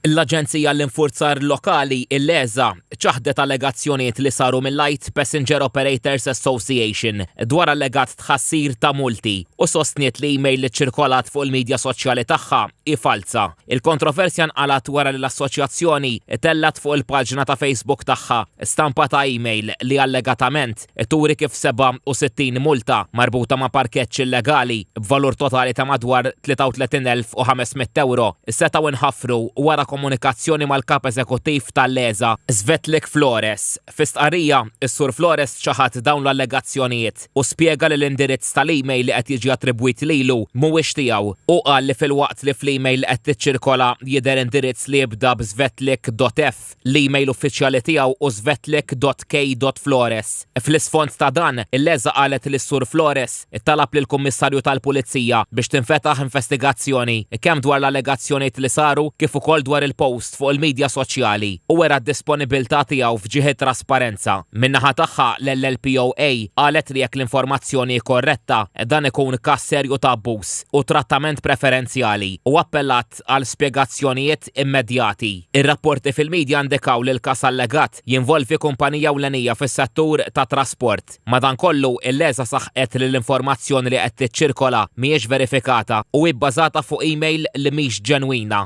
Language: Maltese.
L-Aġenzija għall-Infurzar Lokali, il-LESA, ċaħdet allegazzjonijiet li saru mil-Light Passenger Operators Association dwar allegat tħassir ta' multi u sostniet li email li ċċirkolat fuq il-midja soċjali tagħha hi falza. Il-kontroversja nqalgħet wara li l-assoċjazzjoni tellgħet fuq il-paġna ta' Facebook tagħha stampa ta' email li allegatament turi kif 67 multa marbuta ma' parkeġġ illegali b'valur totali ta' madwar 33,500 ewro setgħu nħafru wara komunikazzjoni mal-Kap Eżekuttiv tal-LESA, Svetlik Flores. Fi stqarrija, is-Sur Flores ċaħad dawn l-allegazzjonijiet u spjega li l-indirizz tal-email li qed jiġi attribwit lilu mhuwiex tiegħu. Hu qal li filwaqt li fl-email li qed tiċċirkola jidher indirizz li jibda b'svetlik.f, L-email uffiċjali tiegħu hu svetlik.k.flores. Fl-isfond ta' dan, il-LESA qalet li s-Sur Flores talab lill-Kummissarju tal-Pulizija biex tinfetaħ investigazzjoni kemm dwar l-allegazzjonijiet li saru kif ukoll dwar il-post fuq il-midja soċjali u wera d-disponibilità tiegħu f'ġieħ it-trasparenza. Min-naħa tagħha, l-LLPOA qalet li jekk l-informazzjoni hi korretta, dan ikun każ serju ta' abbuż u trattament preferenzjali u appellat għal spjegazzjonijiet immedjati. Ir-rapporti fil-midja indikaw li l-każ allegat jinvolvi kumpanija ewlenija fis-settur tat-trasport. Madankollu, il-LESA saħqet li l-informazzjoni li qed tiċċirkola mhijiex verifikata u hi bbażata fuq email li mhix ġenwina.